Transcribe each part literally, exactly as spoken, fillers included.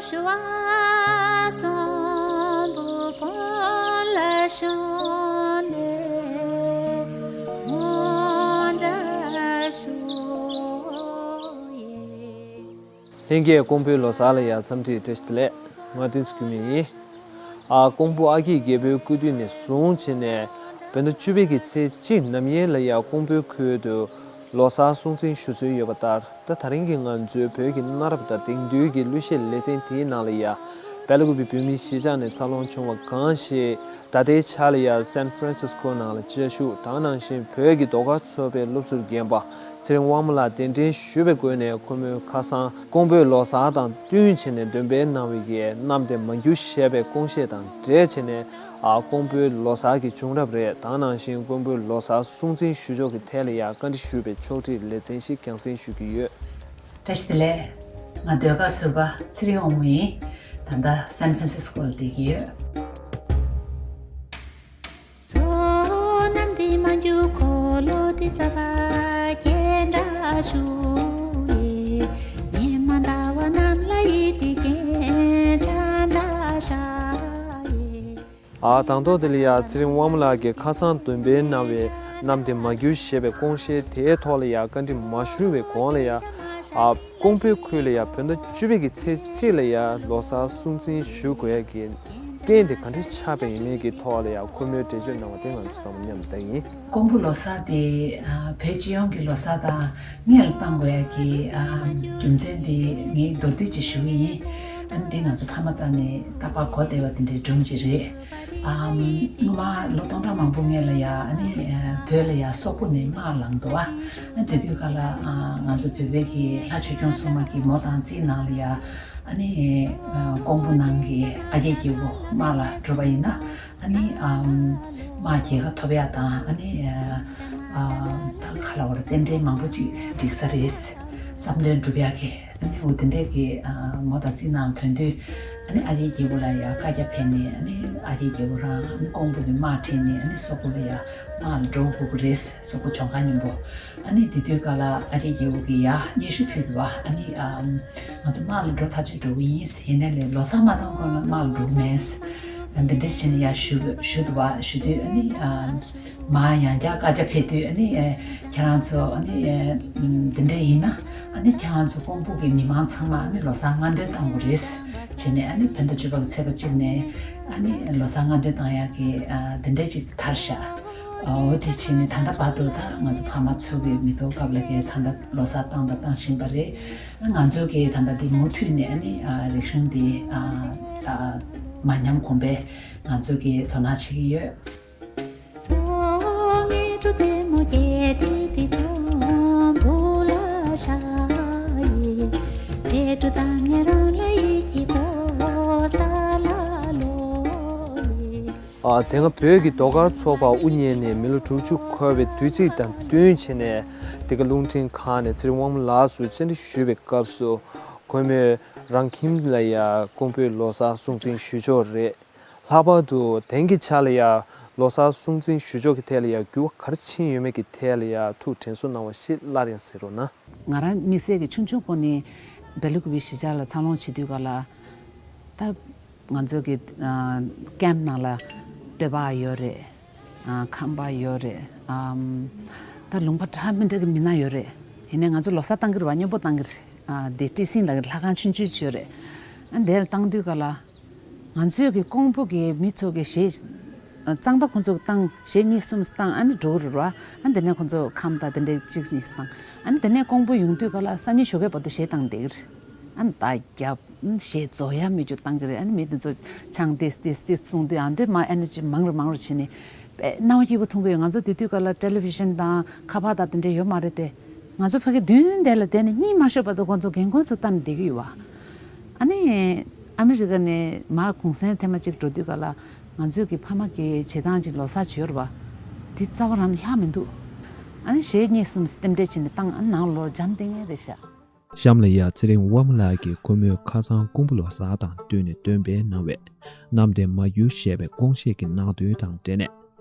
ཞུ་བ་གསུམ་པོ་བོན་ལ་ཞོན་ནས་མོ་འདྲ་ཞུ་ཡེ། ལྷན་རྒྱས་ཀོང་པོའི་ལོ་གསར་ལ་ཡང་འཚམས་འདྲི་བཀྲ་ཤིས་བདེ་ལེགས། ང་བསྟན་འཛིན་སྐྱིད་མེད་ཡིན། ཨ། ཀོང་པོ་ཨ་སྐྱིད་རྒྱལ་པོའི་སྐུ་དུས་ནས་བཟུང་བྱས་ནས་བོད་ཟླ་བཅུ་པའི་གི་ཚེས་གཅིག་ནམ་ཡིན་ལ་ཡང་ཀོང་པོའི་ཁུལ་དུ་ལོ་གསར་སྲུང་བརྩི་ཞུ་སྲོལ་ཡོད་པ་ལྟར། ད་ད་རིང་གི་ང་ཚོའི་བོད་ཀྱི་གནའ་རབས་དང་དེང་དུས་ཀྱི་གླུ་གཞས་ལེ་ཚན་དེའི་ནང་ལ་ཡང་བལ་ཡུལ་གྱི་བོད་མི་གཞིས་ཆགས་ནས་འཚར་ལོངས་བྱུང་བ་གང་ཞིག་ད་ལྟའི་ཆ་ལ་ཡང་སན་ཧྥ་རན་སིས་ཀོ་ནང་ལ་བཅའ་བཞུགས་དང་། ནང་བཞིན་བོད་ཀྱི་ཟློས་གར་ཚོགས་པའི་སློབ་ཟུར་རྒན་པ་ཚེ་རིང་དབང་མོ་ལགས་གདན་འདྲེན་ཞུས་པའི་སྒོ་ནས། ཁོ་མོས་ཁ་སང་ཀོང་པོའི་ལོ་གསར་དང་བསྟུན་བྱས་ནས་འདོན་སྤེལ་གནང་བའི་གི་གནམ་བདེ་མ་འགྱུར་ཞེས་པའི་ཀོང་གཞས་དང་འབྲེལ་བྱས་ནས། ཨ། ཀོང་པོའི་ལོ་གསར་གྱི་བྱུང་རབས་རེད་དང་། ནང་བཞིན་ཀོང་པོའི་ལོ་གསར་སྲུང་བརྩི་ཞུ་ཕྱོགས་ཀྱི་ཐད་ལ་ཡང་བཀའ་འདྲི་ཞུས་པའི་ཕྱོགས་སྒྲིག་ལེ་ཚན་ཞིག་རྒྱང་སྲིང་ཞུ་གི་ཡོད། བཀྲ་ཤིས་བདེ་ལེགས། ང་ཟློས་གར་ཟུར་པ་ཚེ་རིང་དབང་མོ་ཡིན། ད་ལྟ་སན་ཧྥ་རན་སིས་ཀོ་ལ་བསྡད་ཀྱི་ཡོད། བསོད་ནམས་འདི་མ་འཇུག་འཁོར་ལོ་འདི་རྩ་བ་རྒྱན་འདྲ་ཞུ་ཡི། ཉི་མ་ཟླ་བ་གནམ་ལ་ཡི་དེ་རྒྱན་ཆ་འདྲ་ཤ་ཡི། ཨ། དང་ཐོག་དེ་ལ་ཡང་ཚེ་རིང་དབང་མོ་ལགས་ཀྱིས་ཁ་སང་འདོན་སྤེལ་གནང་བའི་གནམ་བདེ་མ་འགྱུར་ཞེས་པའི་ཀོང་གཞས་དེའི་ཐོག་ལ་ཡང་བཀའ་འདྲི་མ་ཞུ་བའི་གོང་ལ་ཡང་། ཨ། ཀོང་པོའི་ཁུལ་ལ་ཡང་བོད་ཟླ་བཅུ་པའི་གི་ཚེས་གཅིག་ལ་ཡང་ལོ་གསར་སྲུང་བརྩི་ཞུ་དགོས་ཡ་གི་རྐྱེན་དེ་ག་འདྲ་ཆགས་པ་ཡིན་མིན་གྱི་ཐོག་ལ་ཡང་ཁོ་མོས་འགྲེལ་བརྗོད་གནང་བ་དེ་ང་ཚོ་ཚང་མ་མཉམ་དུ་ལྟ་ཡིན། ཀོང་པོ་ལོ་གསར་དེ། ཨ། བོད་སྤྱི་ཡོངས་ཀྱི་ལོ་གསར་དང་སྔོན་ལ་བཏང་དགོས་ཡ་གི། ཨ། རྒྱུ་མཚན་དེ་ངས་མདོར་བསྡུས་ཅིག་ཞུ་གི་ཡིན། ཨ་ནི་དེ་ང་ཚོ་ཕ་མ་རྩ་ནས་རྟག་པར་གོ་བདེ་བ་དེ་འདྲའི་སྒྲུང་ཅིག་རེད། ཨམ། སྔོན་མ་ལོ་སྟོང་ཕྲག་མང་པོ་སྔོན་ལ་ཡ། ཨ་ནི་བོད་ལ་ཡ་སོག་པོ་ནས་དམག་ལངས་འདུག་ཨ། ཨ། དེ་དུས་སྐབས་ལ། ཨ། ང་ཚོ་བོད་པའི་གི་ལྷ་ཆོས་སྐྱོང་སྲུང་མ་གི་མོ་དང་རྩིས་ནང་ལ་ཡ། ཨ་ནི། ཨ། ཀོང་པོ་ནང་གི་ཨ་རྒྱལ་རྒྱལ་པོ་དམག་ལ་འགྲོ་བ་ཡིན་ན། ཨ་ནི། ཨམ། དམག་རྒྱལ་ཁ་ཐོབ་ཡ་དང་། ཨ་ནི། ཨ། ད་ག་ལབ་དགོས་རེད། རྟེན་འབྲེལ་མང་པོ་ཅིག་འགྲིག་ས་རེད། བསམ་དོན་འགྲུབ་ཡ་གི། ཨ་ནི་འོ་དེ་འདྲས་ཀྱི། ཨ། མོ་དང་རྩིས་ནང་ཐོན་དུས། ཨ་ནི་ཨ་རྒྱལ་རྒྱལ་པོ་ལ་ཡ་བཀའ་རྒྱ་ཕེབས་ནས། ཨ་ནི་ཨ་རྒྱལ་རྒྱལ་པོ་རང་ཀོང་པོ་གི་དམག་ཁྲིད་ནས། ཨ་ནི་སོག་པོ་ལ་ཡ་དམག་ལ་འགྲོ་དགོས་ཀྱི་རེད། སོག་པོ་ལྗོངས་མཁར་རྙིང་པོ། ཨ་ནི་དེ་དུས་སྐབས་ལ་ཨ་རྒྱལ་རྒྱལ་པོ་གིས་ཡ་སྙན་ཞུ་ཕུལ་འདུག་བ། ཨ་ནི། ཨ། ང་ཚོ་དམག་ལ་འགྲོ་ཐག་ཆོད་འགྲོ་གི་ཡིན། ཡིན་ནའི་ལོ་གསར་མ་བཏང་གོང་ལ་དམག་ལ་འགྲོ་གི་མེད། འདི་འདྲས་བྱས་ནས་ཡ་ཞུ་ཞུ་འདུག་བ། ཞུ་དུས། ཨ་ནི། ཨ། མར་ཡང་བསྐྱར་བཀའ་རྒྱ་ཕེབས་དུས། ཨ་ནི། ཨ། ཁྱེད་རང་ཚོ། ཨ་ནི། ཨ། འདི་འདྲ་ཡིན་ན། ཨ་ནི་ཁྱེད་རང་ཚོ་ཀོང་པོ་གི་མི་མང་ཚང་མ། ཨ་ནི་ལོ་གསར་སྔ་འདོན་བཏང་དགོས་རེད། བྱས་ནས། ཨ་ནི་བོད་ཟླ་བཅུ་པ་གི་ཚེས་པ་གཅིག་ནས། ཨ་ནི་ལོ་གསར་སྔ་འདོན་བཏང་ཡག་གི། ཨ། འདི་འདྲ་ཅིག་དར་ཤག་འོ་དེ་བྱས་ནས་ད་ལྟ་བར་དུ་ད་ང་ཚོ་ཕ་མ་ཚོ་གི་མི་ཐོག་སྐབས་ལ་གི་ད་ལྟ་ལོ་གསར་བཏང་དང་བཏང་བཞིན་པ་རེད། ང་ཚོ་གི་ད་ལྟ་འདི་མུ་མཐུད་ནས། ཨ་ནི། ཨ། རིག་གཞུང་འདི། ཨ། ཨ། མ་ཉམས་གོང་འཕེལ་ང་ཚོ་གི་དོ་སྣང་བྱེད་ཀྱི་ཡོད། ཨ། དེ་སྔ་བོད་ཀྱི་ཟློས་གར་ཚོགས་པ་དབུ་བརྙེས་ནས་མི་ལོ་དྲུག་ཅུ་འཁོར་བའི་དུས་ཚིགས་དང་བསྟུན་བྱས་ནས། འདི་ག་རླུང་འཕྲིན་ཁང་ནས་ཚེ་རིང་དབང་མོ་ལགས་སུ་བཅར་འདྲི་ཞུས་པའི་སྐབས་སུ། ཁོ་མོས་རང་ཁྱིམ་ལ་ཡ་ཀོང་པོའི་ལོ་གསར་སྲུང་བརྩི་ཞུ་ཕྱོགས་རེད། ལྷག་པར་དུ་དེང་གི་ཆ་ལ་ཡ་ལོ་གསར་སྲུང་བརྩི་ཞུ་ཕྱོགས་ཀྱི་ཐད་ལ་ཡ་འགྱུར་བ་ག་རེ་ཕྱིན་ཡོད་མེད་ཀྱི་ཐད་ལ་ཡ་ཐུགས་དྲན་གསོ་གནང་བ་ཞིག་སླར་ཡང་གཟིགས་རོགས་གནང་། ང་རང་དམིགས་བསལ་གྱི་ཆུང་ཆུང་ཁོ་ནས་སྦེལ་ཀོབ་གཞིས་ཆགས་ལ་འཚར་ལོངས་བྱེད་དུས་སྐབས་ལ། ད་ང་ཚོ་གི། ཨ། ཀེམ་ནང་ལ་སྟོད་པ་ཡོད་རེད། ཨ། ཁམས་པ་ཡོད་རེད། ཨམ། ད་ལུང་པ་འདྲ་མི་འདྲ་གི་མི་སྣ་ཡོད་རེད། ཡིན་ནའི་ང་ཚོ་ལོ་གསར་བཏང་གི་རེད་བ། སྨྱོ་འབོག་བཏང་གི་རེད། ཨ། དེ་བཀྲིས་སེང་ལ་ལྷ་ཁང་ཆུང་ཆུང་ཅིག་ཡོད་རེད། ཨ། དེ་ལ་བཏང་དུས་སྐབས་ལ། ང་ཚོའི་གི་ཀོང་པོ་གི་མི་ཚོ་གི་གཞས། ཨ། རྩམ་པ་ཁོ་ཚོ་བཏང་། གཞས་གཉིས་གསུམ་བཏང་། ཨ་ནི་འགྲོ་གི་རེད་བ། ཨ། དེ་ནས་ཁོ་ཚོ་ཁམས་དང་དེ་འདྲའི་གཅིག་གཉིས་བཏང་། ཨ་ནི་དེ་ནས་ཀོང་པོ་ཡོང་དུས་སྐབས་ལ་སང་ཉིན་ཞོགས་ཀས་བར་དུ་གཞས་བཏང་བསྡད་ཀྱི་རེད། ཨ་ནི་ད་རྒྱབ། ཨ། གཞས་རྫོགས་ཡ་མེད་རྒྱུ་བཏང་གི་རེད། ཨ་ནི་མི་དེ་ཚོ་ཆང་ཏིས་ཏིས་ཏིས་འཐུང་དུས། ཨ། འདི་མ་ཨེ་ནར་ཇི་མང་རུ་མང་རུ་བྱས་ནས་དཔེ་སྣང་བ་སྐྱིད་པོ་མཐོང་གི་ཡོད། ང་ཚོ་དེ་དུས་སྐབས་ལ་ཊེ་ལི་བི་ཤན་དང་ཁ་པར་དང་དེ་འདྲ་ཡོད་མ་རེད་དེ། ང་ཚོ་ཕ་གི་མདུན་དེ་ལ་བསྡད་ནས་གཉིད་མ་ཤོར་བར་དུ་ཁོང་ཚོ་རྒན་གོག་ཚོ་ལྟ་ནས་བསྡད་ཀྱི་ཡོད་བ། ཨ་ནི། ཨ་མི་རི་ཀ་ནས་མར་གུང་སེང་ཐེངས་མ་གཅིག་འགྲོ་དུས་སྐབས་ལ། ང་ཚོའི་གི་ཕ་མ་གི་བྱེད་སྟངས་ཅིག་ལོ་གསར་བྱེད་ཡོད་རེད་བ། དེ་རྩ་བ་རང་ལྷག་མི་འདུག་ཨ་ནི་གཞས་གཉིས་གསུམ་རྟེན་འབྲེལ་བྱས་ནས་བཏང་། ཨ་ནི་ནང་ལོགས་འཇམ་ཐིང་ངེ་རེད་ཤག་གཤམ་ལ་ཡ་ཚེ་རིང་དབང་མོ་ལགས་ཀྱིས་ཁོ་མོས་ཁ་སང་ཀོང་པོ་ལོ་གསར་དང་བསྟུན་ནས་འདོན་སྤེལ་གནང་བའི་གནམ་བདེ་མ་འགྱུར་ཞེས་པའི་ཀོང་གཞས་ཀྱི་ནང་དོན་དང་འབྲེལ་ནས།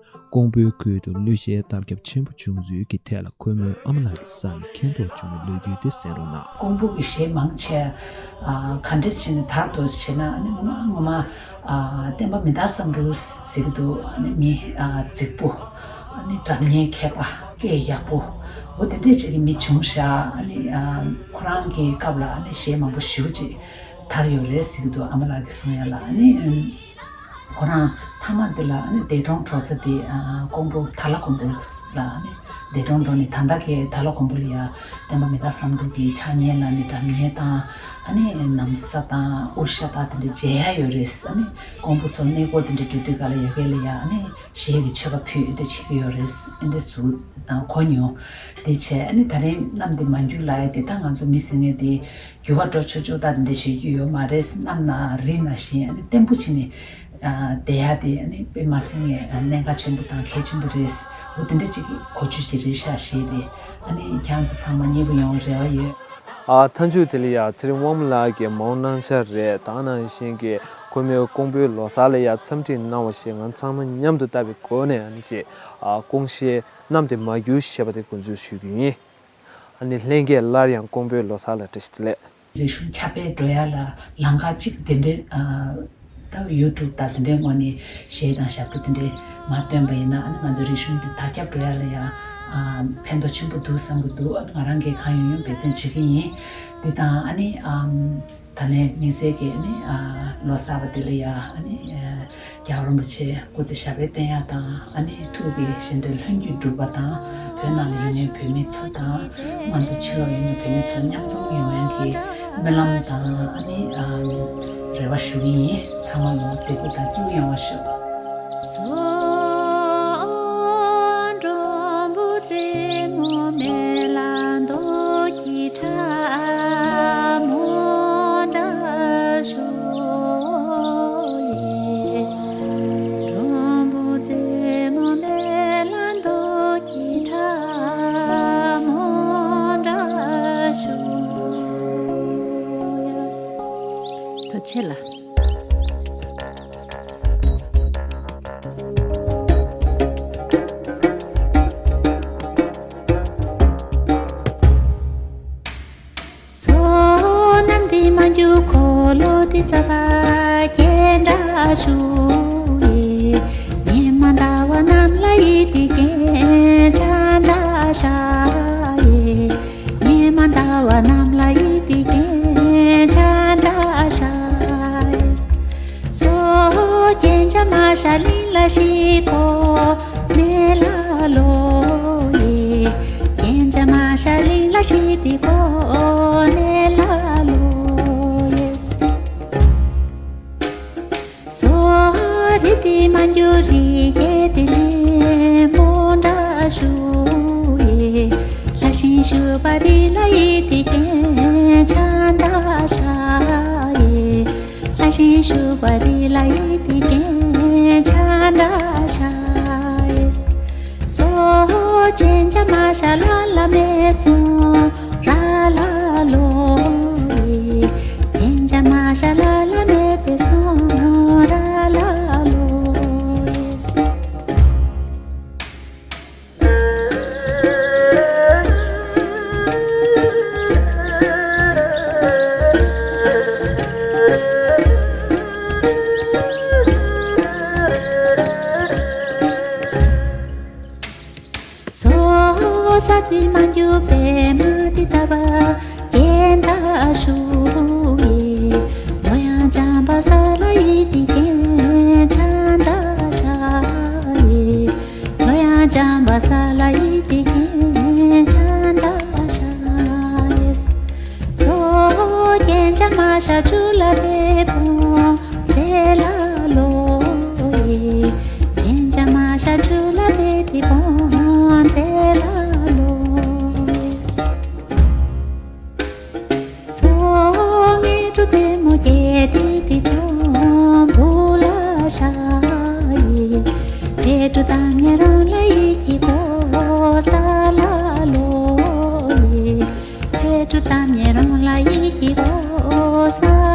ཀོང་པོའི་ཁུལ་དུ་གླུ་གཞས་དར་ཁྱབ་ཆེན་པོ་བྱུང་ཚུལ་གྱི་ཐད་ལ་ཁོ་མོའི་ཨ་མ་ལགས་ཀྱི་ས་ནས་མཁྱེན་རྟོགས་བྱུང་བའི་ལོ་རྒྱུས་དེ་གསན་རོགས་གནང་། ཀོང་པོ་གི་གཞས་མང་ཆེ་ཨ་ག་འདྲས་བྱས་ནས་དར་འདུག་ཟེར་ན། ཨ་ནི་ངོ་མ་ངོ་མ་ཨ་བསྟན་པ་མི་དར་བསམ་འགྲུབ་ཟེར་གྱི་འདུག་ཨ་ནི་མི་ཨ་རྫིག་པོ། ཨ་ནི་སྒྲ་སྙན་མཁས་པ། སྐད་ཡག་པོ། འོ་དེ་འདྲས་ཅིག་གི་མི་བྱུང་ཤག་ཨ་ནི་ཨ་ཁོ་རང་གི་སྐབས་ལ་ཨ་ནི་གཞས་མང་པོ་ཞེ་པོ་ཅིག་དར་ཡོད་རེད་ཟེར་གྱི་འདུག་ཨ་མ་ལགས་ཀྱིས་གསུང་ཡ་ལ། ཨ་ནི་ཁོ་རང་མཐའ་མ་དེ་ལ་ཨ་ནི་འདས་གྲོངས་འགྲོ་ས་དེ་ཨ་ཀོང་པོ་དར་ལ་ཀོང་པོ་ལ་ཨ་ནི་འདས་གྲོངས་འགྲོ་ནས། ད་ལྟ་གི་དར་ལ་ཀོང་པོ་ལ་ཡ་བསྟན་པ་མི་དར་བསམ་འགྲུབ་ཀྱི་ཕྱག་བརྙན་ལ་ནི་སྒྲ་སྙན་དང་། ཨ་ནི་ན་བཟའ་དང་དབུ་ཞྭ་དང་དེ་འདྲ་མཇལ་ཡ་ཡོད་རེད། ཨ་ནི་ཀོང་པོ་ཚོ་གནས་སྐོར་དེ་འདྲ་འགྲོ་དུས་ག་ལ་ཡ་ག་ལ་ཡ་ཨ་ནི་གཞས་ཀྱི་མཆོད་པ་ཕུལ་ཨེ་འདྲ་བྱེད་ཀྱི་ཡོད་རེད། ཨེ་འདྲ་ཟུག་གོ་མྱོང་། དེ་བྱས་ཨ་ནི་ད་རིང་གནམ་དེ་མ་འགྱུར་ལ་ཡ་དེ་ད་ང་ཚོ་མི་ཟེར་མཁན་དེ་འགྱུར་བ་འགྲོ་ཆོག་ཆོག་ད་དེ་འདྲ་བྱེད་ཀྱི་ཡོད་མ་རེད། གནམ་ན་རི་ན་བཞིན་ཨ་ནི་བརྟན་པོ་བྱས་ནས་ཨ་བསྡད་ཡ་དེ་ཨ་ནི་དཔེ་མ་སྲིད་ངས་གནད་འགག་ཆེན་པོ་དང་གལ་ཆེན་པོ་རེད། འོ་དེ་འདྲ་ཅིག་གི་གོ་རྒྱུ་ཅིག་རེད་ཤག་གཞས་དེ། ཨ་ནི་ཁྱེད་ཚོ་ཚང་མ་མཉེས་པོ་ཡོང་རེ་བ་ཡོད། ཨ་མཐའ་མཇུག་དེ་ལ་ཡ་ཚེ་རིང་དབང་མོ་ལགས་ཀྱིས་མ་འོངས་གནང་འཆར་རེད། ད་ནང་བཞིན་གྱི་ཁོ་མོས་ཀོང་པོའི་ལོ་གསར་ལ་ཡ་འཚམས་འདྲི་གནང་བ་བཞིན་ང་ཚང་མ་མཉམ་དུ་བཏབ་པའི་སྒོ་ནས་ཨ་ནི་ཅིག་ཨ་ཀོང་གཞས་གནམ་དེ་མ་འགྱུར་ཞེས་པ་དེ་འགོ་འཛུགས་ཞུ་རྒྱུ་ཡིན། ཨ་ནི་ལྷན་རྒྱས་སླར་ཡང་ཀོང་པོའི་ལོ་གསར་ལ་བཀྲ་ཤིས་བདེ་ལེགས། རིག་གཞུང་ཁྱབ་སྤེལ་འགྲོ་ཡ་ལ་ལམ་ཁ་གཅིག་དེ་འདྲའི་ཨ་ད་ཡུ་ཊུབ་དང་དེ་འདྲའི་ངོས་ནས་གཞས་དང་ཞབས་བྲོ་དེ་འདྲའི་མར་བཏོན་པ་ཡིན་ན། ཨ་ནི་ང་ཚོའི་རིག་གཞུང་དེ་དར་ཁྱབ་འགྲོ་ཡ་ལ་ཡ་ཨ་ཕན་ཐོགས་ཆེན་པོ་འདུག་བསམ་གྱི་འདུག་ཨ་ནི་ང་རང་གིས་གང་ཡོང་ཡོང་འབད་བརྩོན་བྱེད་ཀྱི་ཡིན། འདི་དང་ཨ་ནི་ཨམ་ད་ལན་དམིགས་བསལ་གྱི་ཨ་ནི་ཨ་ལོ་གསར་པ་འདི་ལ་ཡ་ཨ་ནི་ཨ་རྒྱལ་བ་རིན་པོ་ཆེ་སྐུ་ཚེ་ཞབས་པད་བརྟན་ཡག་དང་། ཨ་ནི་ཐུགས་ཀྱི་བཞེད་དོན་ལྷུན་གྱིས་གྲུབ་པ་དང་། བོད་ནང་ལ་ཡོད་མཁན་བོད་མི་ཚོ་དང་། ང་ཚོ་ཕྱི་ལོགས་ཡོད་མཁན་བོད་མི་ཚོ་མཉམ་འཛོམས་ཡོང་ཡག་གི་སྨོན་ལམ་དང་། ཨ་ནི་ཨམ་རེ་བ་ཞུ་གི་ཡིན། ཚང་མ་ལ་བདེ་སྐྱིད་དང་སྐྱིད་པོ་ཡོང་བ་ཤོག་ཐུགས་རྗེ་ཆེ་ལ། བསོད་ནམས་འདི་མ་འགྱུར་འཁོར་ལོ་འདི་རྩ་བ་རྒྱས་འདྲ་ཞུ་ཡི། ཉི་མ་ཟླ་བ་གནམ་ལ་ཡིད་དེ་རྒྱན་ཆ་འདྲ་ཤར་ཡི། ཉི་མ་ཟླ་བ་གནམ་ལ་ཡིད་དེ་རྒྱན་ཆ་འདྲ་ཤར་ཡི། སོ་རྒྱན་ཆ་མ་ཤར་གླིང་ལ་ཞིག་གོ། ནེ་ལ་ལོ་ཡེ། རྒྱན་ཆ་མ་ཤར་གླིང་ལ་ཞིག་དེ་གོ། ནེ་ལ་ལོ་ཡེ། སོ་རི་དེ་མ་འགྱུར་རི་རྒྱལ་དེ་ལེ་མོ་འདྲ་ཞུ་ཡེ། ལྷ་ཤིང་ཞུ་བ་རི་ལ་ཡིད་དེ་རྒྱན་ཆ་འདྲ་ཤར་ཡེ། ལྷ་ཤིང་ཞུ་བ་རི་ལ་ཡིད་དེ་རྒྱན་ཆ་འདྲ་ཤར་ཡེ། སོ་རྒྱན་ཆ་མ་ཤར་ལ་ལ་མེད་སོང་ར་ལ་ལོ་ཡེ། རྒྱན་ཆ་མ་ཤར་ལ་ལ་མེད་དེ་སོང་ར་ལ་ལོ་ཡེ། སོ་ས་དེ་མ་འགྱུར་པད་མ་དེ་ལྟ་བུ་རྒྱན་འདྲ་ཞུ་ཡི། ལོ་ཡང་འཇམ་པ་ས་ལ་ཡིད་དེ་རྒྱན་ཆ་འདྲ་ཤར་ཡི། ལོ་ཡང་འཇམ་པ་ས་ལ་ཡིད་དེ་རྒྱན་ཆ་འདྲ་ཤར་ཡི། སོ་རྒྱན་ཆ་མ་ཤར་ཆུ་ལ་དེ་བོང་ཚེ་ལ་ལོ་ཡི། རྒྱན་ཆ་མ་ཤར་ཆུ་ལ་དེ་དེ་བོང་ཚེ་ལ་ལོ་ཡི། སོ་ངེས་འགྲོ་ལྟད་མོ་བརྒྱད་དེ་དེ་སྒྲོམ་བུ་ལ་ཤར་ཡི། ཕེབས་འགྲོ་དམ་ཉེ་རང་ལ་ཡིད་ཀྱི་གོ་ས་ལ་ལོ་ཡི། ཕེབས་འགྲོ་དམ་ཉེ་རང་ལ་ཡིད་ཀྱི་གོ་ས་